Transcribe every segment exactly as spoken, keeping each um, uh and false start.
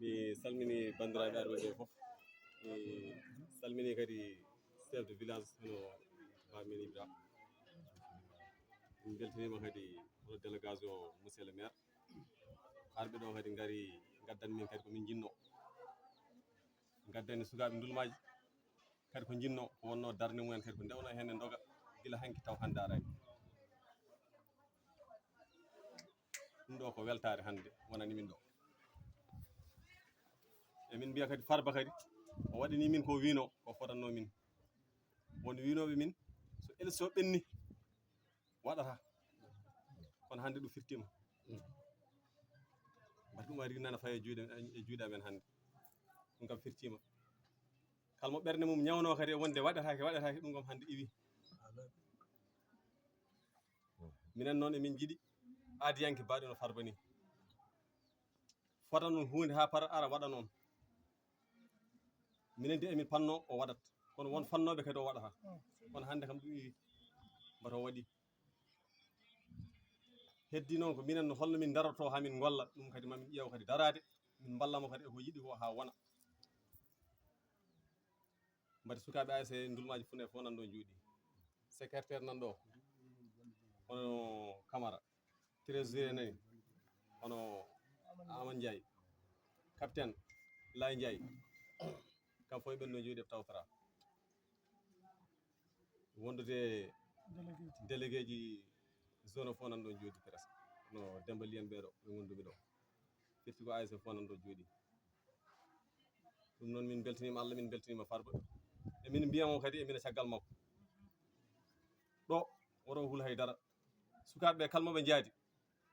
Mi salmini banndiraaɓe arɓe ɓe fof. Mi salmini kadi chef de village, hono Ba Men Ibra. Min mbeltaniima kadi hono délégation, monsieur le maire. Arɓe ɗo kadi ngari, ngaddan min kadi ko min njinnoo. Ngaddani sukaaɓe Ndulmaaji kadi ko njinnoo, ko wonnoo darnde mumen kadi ko ndewno heen e ndoga gila hanki taw hannde araani. Ɗum ɗo ko weltaare hannde wonani min ɗo. Emin mbiya kadi Farba kadi o waɗani min ko wiino, ko fotanno min. Won wiinooɓe min, so élection ɓenni, waɗata. Kono hannde ɗum firtiima. Mbar ɗum ari nana fayi e juuɗe, e juuɗe amen hannde. Ɗum kam firtiima. Kala mo ɓernde mum ñawnoo kadi e wonde waɗataake, waɗataake, ɗum kam hannde iwi. Minen noon emin njiɗi aadiyanke baaɗo no Farba ni. Fota noon huunde haa para ara waɗa noon. Minen de emin panno o waɗat. Kono won fannooɓe kadi o waɗata. Kono hannde kam ɗum iwi. Mbata o waɗi. Heddi noon ko minen no holno min darotoo haa min ngolla ɗum kadi mamin ƴeew kadi daraade. Min mballa mo kadi e ko yiɗi ko haa wona. Mbaɗi sukaaɓe A S C Ndulmaaji Funeeɓe fof nan ɗo njuuɗi. Secrétaire nan ɗo, hono Camara. Trésorier nani, hono Amadou Ndiaye. Capitaine Laye Ndiaye. Kam fof e ɓen ɗo njuuɗi e tawtara. Wondude délégué ji zone o fof nan ɗo njuuɗi presque. No Demba Liyen ɓeɗo, ɓe gondumi ɗo. Firti ko A S F fof nan ɗo jooɗi. Ɗum noon min beltaniima Allah, min beltaniima Farba. E min mbiya mo kadi, e min e caggal makko. Ɗo, woto hul hay dara. Sukaaɓe ɓe kala mo ɓe njaadi,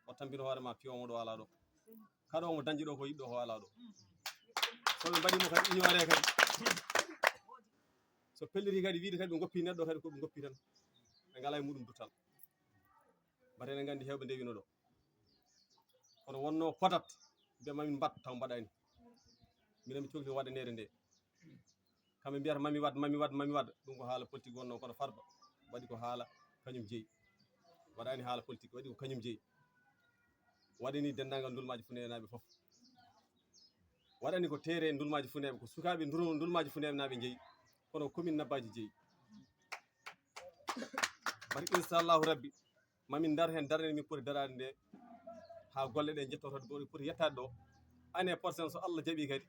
o tambino hoore ma piyo mo ɗo alaa ɗo. Kaɗo mo dañde ɗo ko yiɗɗo ko alaa ɗo. So ɓe mbaɗi mo kadi ignoré kadi. So pelliti kadi wiide kadi ɓe ngoppi neɗɗo kadi ko ɓe ngoppi tan. Ɓe ngalaa e muɗum duttal. Mbaɗa eɗen nganndi heewɓe ndewino ɗo. Kono wonno potat, mbiya mamin mbaɗ taw mbaɗani. Minen mi cokli waɗaneede nde. Kamɓe mbiyata mami waɗ, mami waɗ, mami waɗ. Ɗum ko haala politique wonno kono Farba waɗi ko haala kañum jeyi. Waɗani haala politique, waɗi ko kañum jeyi. Waɗani denndaangal Ndulmaaji Funeeɓe naaɓe fof. Waɗani ko teere Ndulmaaji Funeeɓe, ko sukaaɓe Ndul-, Ndulmaaji Funeeɓe naaɓe jeyi. Kono commune Nabbaaji jeyi. Mbaɗi inchallahu rabbi. Mamin ndar heen darnde min poti daraade nde haa golle ɗe njettoto ɗo poti yettaade ɗo. Année prochaine so Allah jaɓi kadi,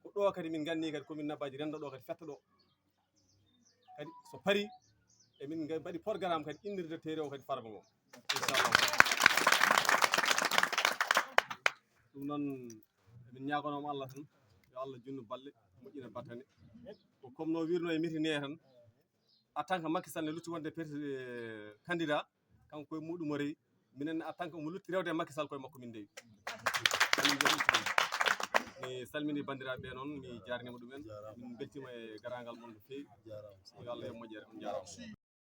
ko ɗo kadi min nganni kadi commune Nabbaaji rendo ɗo kadi fetta ɗo. Kadi so pari, emin nga-, mbaɗi programme kadi innirde teere o kadi Farba ngo. Inchallah. Ɗum noon, emin ñaagonooma Allah tan, yo Allah junnu balle, moƴƴina battane. Ko comme no wirno e miti ne tan, en tant que Macky Sall ne lutti wonde pres-, eh, candidat, kanko koye muɗum o rewi. Minen en tant que omo lutti rewde e Macky Sall koye makko min ndewi. Mi salmini banndiraaɓe ɓe noon, mi jaarnima ɗumen. Min mbeltima e garaangal mon no feewi. Yo Allah yoɓ moƴƴere, on jaaraama.